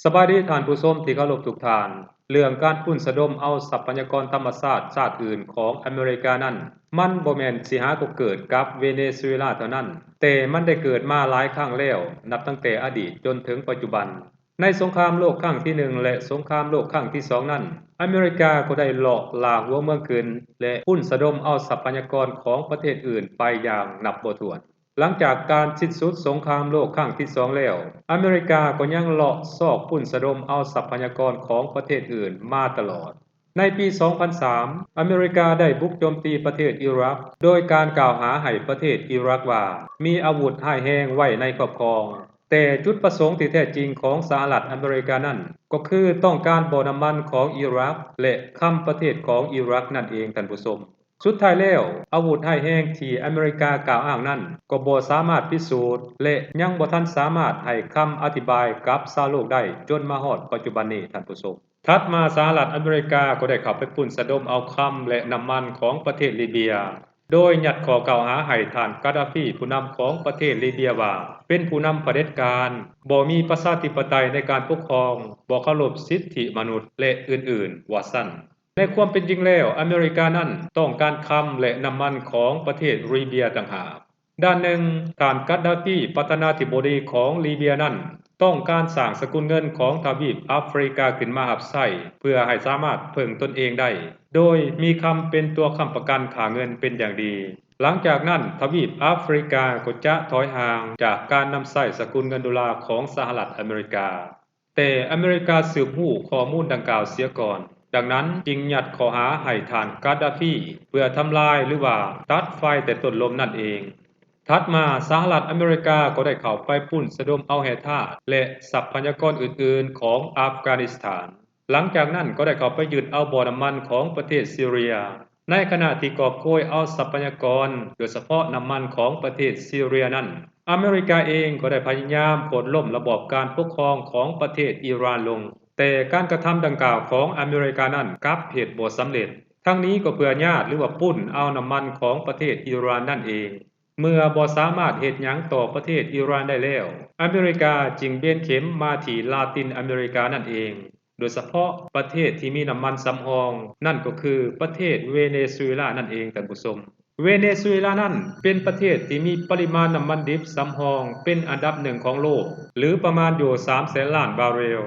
ສະບາຍດີທ່ານຜູ້ຊົມທີ່ເຄົາລົບທຸກທ່ານ. ເລື່ອງການປຸ້ນສະດົມເອົາຊັບພະຍາກອນທຳມະຊາດຊາດອື່ນຂອງອາເມລິການັ້ນ ມັນບໍ່ແມ່ນຊິຫາກໍເກີດກັບເວເນຊູເອລາເທົ່ານັ້ນ, ແຕ່ມັນໄດ້ເກີດມາຫຼາຍຄັ້ງແລ້ວ, ນັບຕັ້ງແຕ່ອະດີດຈົນເຖິງປັດຈຸບັນ. ໃນສົງຄາມໂລກຄັ້ງທີໜຶ່ງ ແລະ ສົງຄາມໂລກຄັ້ງທີສອງນັ້ນ, ອາເມລິກາກໍໄດ້ເລາະລ່າຫົວເມືອງຂຶ້ນ ແລະ ປຸ້ນສະດົມເອົາຊັບພະຍາກອນຂອງປະເທດອື່ນໄປຢ່າງນັບບໍ່ຖ້ວນ. ຫຼັງຈາກການສິ້ນສຸດສົງຄາມໂລກຄັ້ງທີສອງແລ້ວ, ອາເມລິກາກໍຍັງເລາະຊອກປຸ້ນສະດົມເອົາຊັບພະຍາກອນຂອງປະເທດອື່ນມາຕະຫຼອດ. ໃນປີສອງພັນສາມ, ອາເມລິກາໄດ້ບຸກໂຈມຕີປະເທດອີຣັກ ໂດຍການກ່າວຫາໃຫ້ປະເທດອີຣັກວ່າ ມີອາວຸດຮ້າຍແຮງໄວ້ໃນຄອບຄອງ, ແຕ່ຈຸດປະສົງທີ່ແທ້ຈິງຂອງສະຫະລັດອາເມລິການັ້ນ ກໍຄືຕ້ອງການບໍ່ນ້ຳມັນຂອງອີຣັກ ແລະ ຄຳປະເທດຂອງອີຣັກນັ້ນເອງ, ທ່ານຜູ້ຊົມ. ສຸດທ້າຍແລ້ວ, ອາວຸດຮ້າຍແຮງທີ່ອາເມລິກາກ່າວອ້າງນັ້ນ ກໍບໍ່ສາມາດພິສູດ ແລະ ຍັງບໍ່ທັນສາມາດໃຫ້ຄຳອະທິບາຍກັບຊາວໂລກໄດ້ຈົນມາຮອດປັດຈຸບັນນີ້, ທ່ານຜູ້ຊົມ. ຖັດມາ, ສະຫະລັດອາເມລິກາກໍໄດ້ເຂົ້າໄປປຸ້ນສະດົມເອົາຄຳ ແລະ ນ້ຳມັນຂອງປະເທດລີເບຍ, ໂດຍຍັດຂໍ້ກ່າວຫາໃຫ້ທ່ານກາດາຟີ, ຜູ້ນຳຂອງປະເທດລີເບຍ ວ່າ ເປັນຜູ້ນຳຜະເດັດການ, ບໍ່ມີປະຊາທິປະໄຕໃນການປົກຄອງ, ບໍ່ເຄົາລົບສິດທິມະນຸດ ແລະ ອື່ນໆ ວ່າຊັ້ນ. ໃນຄວາມເປັນຈິງແລ້ວ, ອາເມລິການັ້ນຕ້ອງການຄຳ ແລະ ນ້ຳມັນຂອງປະເທດລີເບຍຕ່າງຫາກ. ດ້ານໜຶ່ງ, ທ່ານກາດດາຟີ, ປະທານາທິບໍດີຂອງລີເບຍນັ້ນ ຕ້ອງການສ້າງສະກຸນເງິນຂອງທະວີບອາຟຣິກາຂຶ້ນມາຮັບໃຊ້ ເພື່ອໃຫ້ສາມາດເພິ່ງຕົນເອງໄດ້, ໂດຍມີຄຳເປັນຕົວຄ້ຳປະກັນຄ່າເງິນເປັນຢ່າງດີ. ຫຼັງຈາກນັ້ນ, ທະວີບອາຟຣິກາກໍຈະຖອຍຫ່າງຈາກການນຳໃຊ້ສະກຸນເງິນໂດລາຂອງສະຫະລັດອາເມລິກາ. ແຕ່ອາເມລິກາສືບຮູ້ຂໍ້ມູນດັ່ງກ່າວເສຍກ່ອນ, ດັ່ງນັ້ນຈຶ່ງຍັດຂໍ້ຫາໃຫ້ທ່ານກາດດາຟີ ເພື່ອທຳລາຍ ຫຼືວ່າຕັດໄຟແຕ່ຕົ້ນລົມນັ້ນເອງ. ຖັດມາ, ສະຫະລັດອາເມລິກາກໍໄດ້ເຂົ້າໄປປຸ້ນສະດົມເອົາແຮ່ທາດ ແລະ ຊັບພະຍາກອນອື່ນໆຂອງອັຟການິສຖານ. ຫຼັງຈາກນັ້ນກໍໄດ້ເຂົ້າໄປຍຶດເອົາບໍ່ນ້ຳມັນຂອງປະເທດຊີເຣຍ. ໃນຂະນະທີ່ກອບໂກຍເອົາຊັບພະຍາກອນ, ໂດຍສະເພາະນ້ຳມັນຂອງປະເທດຊີເຣຍນັ້ນ, ອາເມລິກາເອງກໍໄດ້ພະຍາຍາມໂຄ່ນລົ້ມລະບອບການປົກຄອງຂອງປະເທດອີຣານລົງ, ແຕ່ການກະທຳດັ່ງກ່າວຂອງອາເມລິການັ້ນກັບເຮັດບໍ່ສຳເລັດ. ທັງນີ້ກໍເພື່ອຍາດ ຫຼືວ່າປຸ້ນເອົານ້ຳມັນຂອງປະເທດອີຣານນັ້ນເອງ. ເມື່ອບໍ່ສາມາດເຮັດຫຍັງຕໍ່ປະເທດອີຣານໄດ້ແລ້ວ, ອາເມລິກາຈຶ່ງເບນເຂັມມາທີ່ລາຕິນອາເມລິການັ້ນເອງ. ໂດຍສະເພາະປະເທດທີ່ມີນ້ຳມັນສຳຮອງ, ນັ້ນກໍຄືປະເທດເວເນຊູເອລານັ້ນເອງ, ທ່ານຜູ້ຊົມ. ເວເນຊູເອລານັ້ນເປັນປະເທດທີ່ມີປະລິມານນ້ຳມັນດິບສຳຮອງເປັນອັນດັບໜຶ່ງຂອງໂລກ, ຫຼື ປະມານຢູ່ສາມແສນລ້ານບາເຣວ,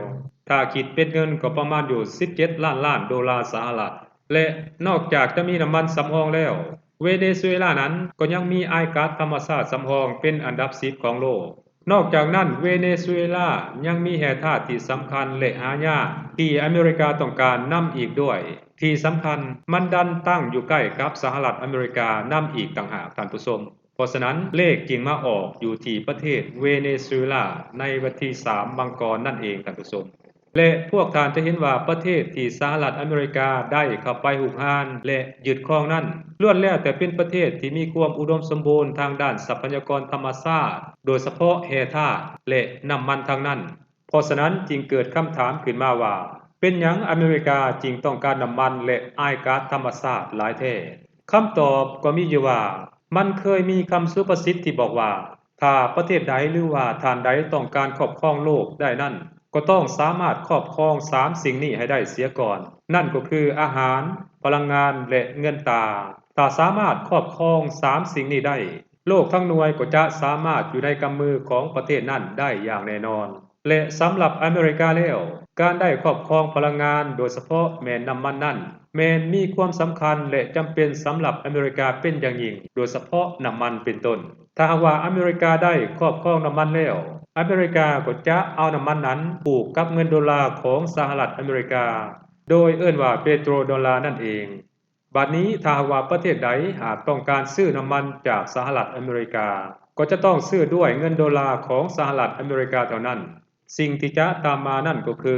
ຖ້າຄິດເປັນເງິນກໍປະມານຢູ່ສິບເຈັດລ້ານລ້ານໂດລາສະຫະລັດ. ແລະ ນອກຈາກຈະມີນ້ຳມັນສຳຮອງແລ້ວ, ເວເນຊູເອລານັ້ນກໍຍັງມີອາຍກາດທຳມະຊາດສຳຮອງເປັນອັນດັບສິບຂອງໂລກ. ນອກຈາກນັ້ນ, ເວເນຊູເອລາຍັງມີແຮ່ທາດທີ່ສຳຄັນ ແລະ ຫາຍາກທີ່ອາເມລິກາຕ້ອງການນຳອີກດ້ວຍ. ທີ່ສຳຄັນ, ມັນດັນຕັ້ງຢູ່ໃກ້ກັບສະຫະລັດອາເມລິການຳອີກຕ່າງຫາກ, ທ່ານຜູ້ຊົມ. ເພາະສະນັ້ນ, ເລກຈຶ່ງມາອອກຢູ່ທີ່ປະເທດເວເນຊູເອລາໃນວັນທີສາມມັງກອນນັ້ນເອງ, ທ່ານຜູ້ຊົມ. ແລະ ພວກທ່ານຈະເຫັນວ່າປະເທດທີ່ສະຫະລັດອາເມລິກາໄດ້ເຂົ້າໄປຮຸກຮານ ແລະ ຍຶດຄອງນັ້ນ ລ້ວນແລ້ວແຕ່ເປັນປະເທດທີ່ມີຄວາມອຸດົມສົມບູນທາງດ້ານຊັບພະຍາກອນທຳມະຊາດ, ໂດຍສະເພາະແຮ່ທາດ ແລະ ນ້ຳມັນທັງນັ້ນ. ເພາະສະນັ້ນຈຶ່ງເກີດຄຳຖາມຂຶ້ນມາວ່າ ເປັນຫຍັງອາເມລິກາຈຶ່ງຕ້ອງການນ້ຳມັນ ແລະ ອາຍກາດທຳມະຊາດຫຼາຍແທ້? ຄຳຕອບກໍມີຢູ່ວ່າ ມັນເຄີຍມີຄຳສຸພາສິດທີ່ບອກວ່າ ຖ້າປະເທດໃດ ຫຼືວ່າທ່ານໃດຕ້ອງການຄອບຄອງໂລກໄດ້ນັ້ນ ກໍຕ້ອງສາມາດຄອບຄອງສາມສິ່ງນີ້ໃຫ້ໄດ້ເສຍກ່ອນ, ນັ້ນກໍຄືອາຫານ, ພະລັງງານ ແລະ ເງິນຕາ. ຖ້າສາມາດຄອບຄອງສາມສິ່ງນີ້ໄດ້, ໂລກທັງໜ່ວຍກໍຈະສາມາດຢູ່ໃນກຳມືຂອງປະເທດນັ້ນໄດ້ຢ່າງແນ່ນອນ. ແລະ ສຳລັບອາເມລິກາແລ້ວ, ການໄດ້ຄອບຄອງພະລັງງານ, ໂດຍສະເພາະແມ່ນນ້ຳມັນນັ້ນ, ແມ່ນມີຄວາມສຳຄັນ ແລະ ຈຳເປັນສຳລັບອາເມລິກາເປັນຢ່າງຍິ່ງ, ໂດຍສະເພາະນ້ຳມັນເປັນຕົ້ນ. ຖ້າຫາກວ່າອາເມລິກາໄດ້ຄອບຄອງນ້ຳມັນແລ້ວ, ອາເມລິກາກໍຈະເອົານ້ຳມັນນັ້ນຜູກກັບເງິນໂດລາຂອງສະຫະລັດອາເມລິກາ, ໂດຍເອີ້ນວ່າເປໂຕຣໂດລານັ້ນເອງ. ບັດນີ້, ຖ້າຫາກວ່າປະເທດໃດຫາກຕ້ອງການຊື້ນ້ຳມັນຈາກສະຫະລັດອາເມລິກາ, ກໍຈະຕ້ອງຊື້ດ້ວຍເງິນໂດລາຂອງສະຫະລັດອາເມລິກາເທົ່ານັ້ນ. ສິ່ງທີ່ຈະຕາມມານັ້ນກໍຄື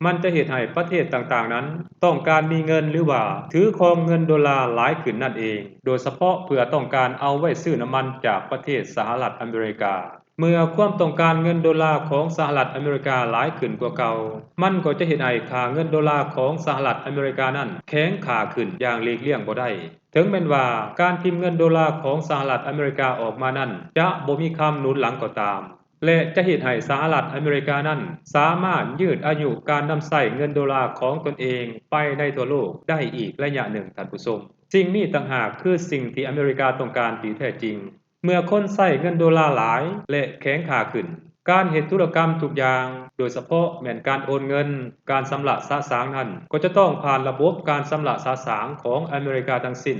ມັນຈະເຮັດໃຫ້ປະເທດຕ່າງໆນັ້ນຕ້ອງການມີເງິນ ຫຼືວ່າຖືຄອງເງິນໂດລາຫຼາຍຂຶ້ນນັ້ນເອງ, ໂດຍສະເພາະເພື່ອຕ້ອງການເອົາໄວ້ຊື້ນ້ຳມັນຈາກປະເທດສະຫະລັດອາເມລິກາ. ເມື່ອຄວາມຕ້ອງການເງິນໂດລາຂອງສະຫະລັດອາເມລິກາຫຼາຍຂຶ້ນກວ່າເກົ່າ, ມັນກໍຈະເຮັດໃຫ້ຄ່າເງິນໂດລາຂອງສະຫະລັດອາເມລິການັ້ນແຂງຄ່າຂຶ້ນຢ່າງຫຼີກລ່ຽງບໍ່ໄດ້. ເຖິງແມ່ນວ່າການຖິ້ມເງິນໂດລາຂອງສະຫະລັດອາເມລິກາອອກມານັ້ນຈະບໍ່ມີຄຳໜູນຫຼັງກໍຕາມ, ແລະຈະເຮັດໃຫ້ສະຫະລັດອາເມລິການັ້ນ ສາມາດຍືດອາຍຸການນຳໃຊ້ເງິນໂດລາຂອງຕົນເອງໄປໃນທົ່ວໂລກໄດ້ອີກໄລຍະໜຶ່ງ, ທ່ານຜູ້ຊົມ. ສິ່ງນີ້ຕ່າງຫາກຄືສິ່ງທີ່ອາເມລິກາຕ້ອງການທີ່ແທ້ຈິງ. ເມື່ອຄົນໃຊ້ເງິນໂດລາຫຼາຍ ແລະແຂງຄ່າຂຶ້ນ, ການເຮັດທຸລະກຳທຸກຢ່າງ, ໂດຍສະເພາະແມ່ນການໂອນເງິນ, ການຊຳລະສະສາງນັ້ນ ກໍຈະຕ້ອງຜ່ານລະບົບການຊຳລະສະສາງຂອງອາເມລິກາທັງສິ້ນ.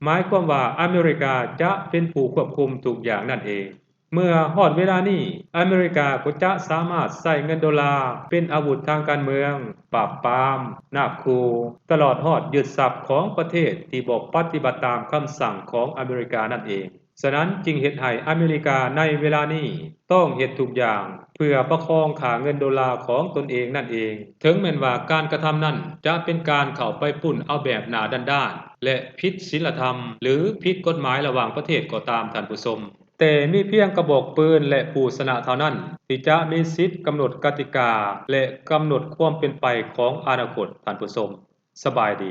ໝາຍຄວາມວ່າອາເມລິກາຈະເປັນຜູ້ຄວບຄຸມທຸກຢ່າງນັ້ນເອງ. ເມື່ອຮອດເວລານີ້, ອາເມລິກາກໍຈະສາມາດໃຊ້ເງິນໂດລາເປັນອາວຸດທາງການເມືອງ, ປາບປາມ, ນາບຂູ່, ຕະຫຼອດຮອດຍຶດຊັບຂອງປະເທດທີ່ບໍ່ປະຕິບັດຕາມຄຳສັ່ງຂອງອາເມລິການັ້ນເອງ. ສະນັ້ນຈຶ່ງເຮັດໃຫ້ອາເມລິກາໃນເວລານີ້ຕ້ອງເຮັດທຸກຢ່າງເພື່ອປະຄອງຄ່າເງິນໂດລາຂອງຕົນເອງນັ້ນເອງ. ເຖິງແມ່ນວ່າການກະທຳນັ້ນຈະເປັນການເຂົ້າໄປປຸ້ນເອົາແບບໜ້າດ້ານໆ ແລະ ຜິດສິນລະທຳ ຫຼື ຜິດກົດໝາຍລະຫວ່າງປະເທດກໍຕາມ, ທ່ານຜູ້ຊົມ. ແຕ່ມີພຽງກະບອກປືນ ແລະ ຜູ້ຊະນະເທົ່ານັ້ນທີ່ຈະມີສິດກຳນົດກະຕິກາ ແລະ ກຳນົດຄວາມເປັນໄປຂອງອະນາຄົດ, ທ່ານຜູ້ຊົມ. ສະບາຍດີ.